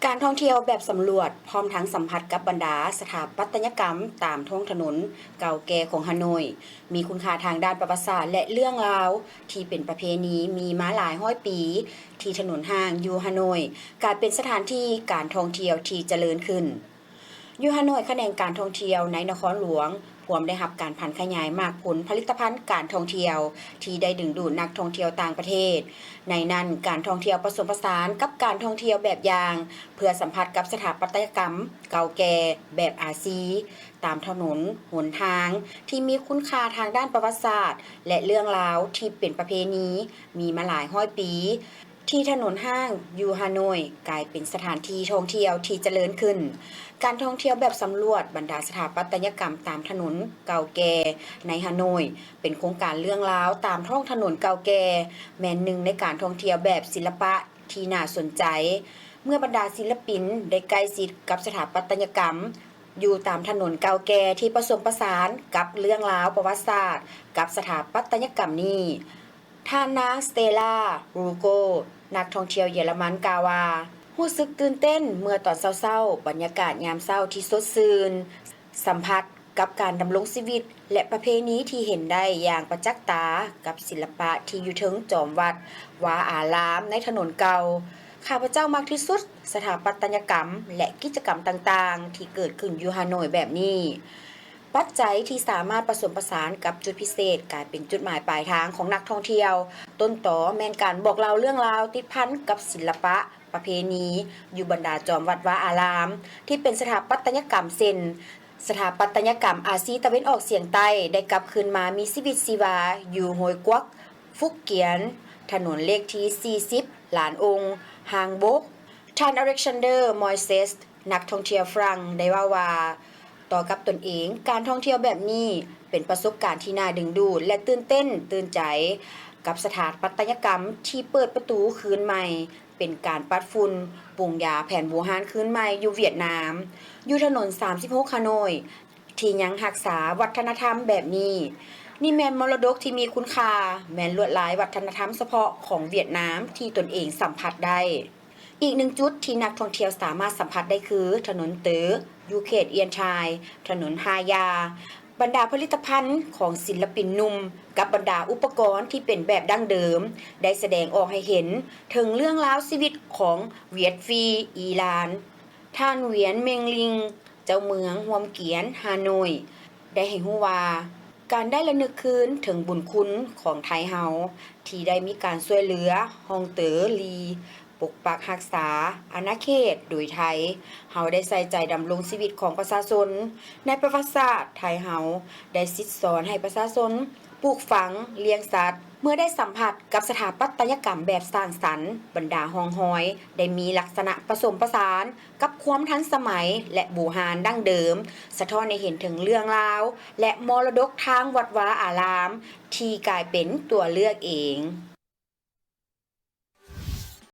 ການທ່ອງທ່ຽວແບບສຳຫຼວດ ພ້ອມທັງສຳຜັດກັບບັນດາສະຖາປັດຕະຍະກຳຕາມທ້ອງຖະໜົນເກົ່າແກ່ຂອງຮາໂນ້ຍ, ມີຄຸນຄ່າທາງດ້ານປະຫວັດສາດ ແລະ ເລື່ອງລາວທີ່ເປັນປະເພນີມີມາຫຼາຍຮ້ອຍປີ, ທີ່ຖະໜົນຫ້າງຢູ່ຮາໂນ້ຍ ກາຍເປັນສະຖານທີ່ການທ່ອງທ່ຽວທີ່ຈະເລີນຂຶ້ນ. ຢູ່ຮາໂນ້ຍ, ຂະແໜງການທ່ອງທ່ຽວໃນນະຄອນຫຼວງ ພວມໄດ້ຮັບການຜັນຂະຫຍາຍໝາກຜົນຜະລິດຕະພັນການທ່ອງທ່ຽວ ທີ່ໄດ້ດຶງດູດນັກທ່ອງທ່ຽວຕ່າງປະເທດ. ໃນນັ້ນ, ການທ່ອງທ່ຽວປະສົມປະສານກັບການທ່ອງທ່ຽວແບບຢ່າງ ເພື່ອສຳຜັດກັບສະຖາປັດຕະຍະກຳເກົ່າແກ່ແບບອາຊີ ຕາມຖະໜົນຫົນທາງທີ່ມີຄຸນຄ່າທາງດ້ານປະຫວັດສາດ ແລະ ເລື່ອງລາວທີ່ເປັນປະເພນີມີມາຫຼາຍຮ້ອຍປີ. ທີ່ຖະໜົນຫ້າງຢູ່ຮາໂນ້ຍ ກາຍເປັນສະຖານທີ່ທ່ອງທ່ຽວທີ່ຈະເລີນຂຶ້ນ. ການທ່ອງທ່ຽວແບບສຳຫຼວດບັນດາສະຖາປັດຕະຍະກຳຕາມຖະໜົນເກົ່າແກ່ໃນຮາໂນ້ຍ ເປັນໂຄງການເລື່ອງລາວຕາມທ້ອງຖະໜົນເກົ່າແກ່ ແມ່ນໜຶ່ງໃນການທ່ອງທ່ຽວແບບສິລະປະທີ່ໜ້າສົນໃຈ ເມື່ອບັນດາສິລະປິນໄດ້ໃກ້ຊິດກັບສະຖາປັດຕະຍະກຳ ຢູ່ຕາມຖະໜົນເກົ່າແກ່ທີ່ປະສົມປະສານກັບເລື່ອງລາວປະຫວັດສາດກັບສະຖາປັດຕະຍະກຳນີ້. ທ່ານນາງ ສະເຕລາ ຣູໂກ ນັກທ່ອງທ່ຽວເຢຍລະມັນ ກ່າວວ່າ, ຮູ້ສຶກຕື່ນເຕັ້ນເມື່ອຕອນເຊົ້າໆ, ບັນຍາກາດຍາມເຊົ້າທີ່ສົດຊື່ນ, ສຳຜັດກັບການດຳລົງຊີວິດ ແລະ ປະເພນີທີ່ເຫັນໄດ້ຢ່າງປະຈັກຕາກັບສິລະປະທີ່ຢູ່ເທິງຈອມວັດວາອາລາມໃນຖະໜົນເກົ່າ. ຂ້າພະເຈົ້າມັກທີ່ສຸດສະຖາປັດຕະຍະກຳ ແລະ ກິດຈະກຳຕ່າງໆທີ່ເກີດຂຶ້ນຢູ່ຮາໂນ້ຍແບບນີ້. ປັດໄຈທີ່ສາມາດປະສົມປະສານກັບຈຸດພິເສດ ກາຍເປັນຈຸດໝາຍປາຍທາງຂອງນັກທ່ອງທ່ຽວ. ຕົ້ນຕໍແມ່ນການບອກເລົ່າເລື່ອງລາວຕິດພັນກັບສິລະປະ ປະເພນີ ຢູ່ບັນດາຈອມວັດວາອາລາມ ທີ່ເປັນສະຖາປັດຕະຍະກຳ ເຊັ່ນ ສະຖາປັດຕະຍະກຳອາຊີຕາເວັນອອກສຽງໃຕ້ ໄດ້ກັບຄືນມາມີຊີວິດຊີວາຢູ່ໂຮຍກວັກ, ຟຸກກຽນ, ຖະໜົນເລກທີສີ່ສິບ ຫຼານອົງ, ຮ່າງບົກ. ທ່ານ ອາເລັກຊານເດີ ມອຍເຊສ ນັກທ່ອງທ່ຽວຝຣັ່ງ ໄດ້ເວົ້າວ່າ, ຕໍ່ກັບຕົນເອງ, ການທ່ອງທ່ຽວແບບນີ້ເປັນປະສົບການທີ່ໜ້າດຶງດູດ ແລະ ຕື່ນເຕັ້ນຕື່ນໃຈກັບສະຖາປັດຕະຍະກຳທີ່ເປີດປະຕູຄືນໃໝ່ ເປັນການປັດຝຸ່ນ, ປຸງຢາແຜນບູຮານຄືນໃໝ່ຢູ່ຫວຽດນາມ, ຢູ່ຖະໜົນສາມສິບຫົກ ຮາໂນ້ຍ ທີ່ຍັງຮັກສາວັດທະນະທຳແບບນີ້. ນີ້ແມ່ນມໍລະດົກທີ່ມີຄຸນຄ່າ, ແມ່ນລວດລາຍວັດທະນະທຳສະເພາະຂອງຫວຽດນາມທີ່ຕົນເອງສຳຜັດໄດ້. ອີກໜຶ່ງຈຸດທີ່ນັກທ່ອງທ່ຽວສາມາດສຳຜັດໄດ້ຄື ຖະໜົນເຕີ ຢູ່ເຂດອຽນທາຍ, ຖະໜົນຮາຢາ. ບັນດາຜະລິດຕະພັນຂອງສິນລະປິນໜຸ່ມ ກັບບັນດາອຸປະກອນທີ່ເປັນແບບດັ້ງເດີມ ໄດ້ສະແດງອອກໃຫ້ເຫັນເຖິງເລື່ອງລາວຊີວິດຂອງ ຫວຽດຟຣີ ອີລານ. ທ່ານ ຫວຽນ ເມັງລິງ ເຈົ້າເມືອງຮ່ວມກຽນ ຮາໂນ້ຍ ໄດ້ໃຫ້ຮູ້ວ່າ, ການໄດ້ລະນຶກຄືນເຖິງບຸນຄຸນຂອງໄທເຮົາ ທີ່ໄດ້ມີການຊ່ວຍເຫຼືອຮ່ອງເຕີລີ ປົກປັກຮັກສາອານາເຂດໂດຍໄທ, ເຮົາໄດ້ໃສ່ໃຈດຳລົງຊີວິດຂອງປະຊາຊົນ. ໃນປະຫວັດສາດ, ໄທເຮົາໄດ້ສິດສອນໃຫ້ປະຊາຊົນປູກຝັງ, ລ້ຽງສັດ. ເມື່ອໄດ້ສຳຜັດກັບສະຖາປັດຕະຍະກຳແບບສ້າງສັນ, ບັນດາຮ່ອງຮອຍໄດ້ມີລັກສະນະປະສົມປະສານ ກັບຄວາມທັນສະໄໝ ແລະ ບູຮານດັ້ງເດີມ, ສະທ້ອນໃຫ້ເຫັນເຖິງເລື່ອງລາວ ແລະ ມໍລະດົກທາງວັດວາອາລາມ ທີ່ກາຍເປັນຕົວເລືອກເອງ.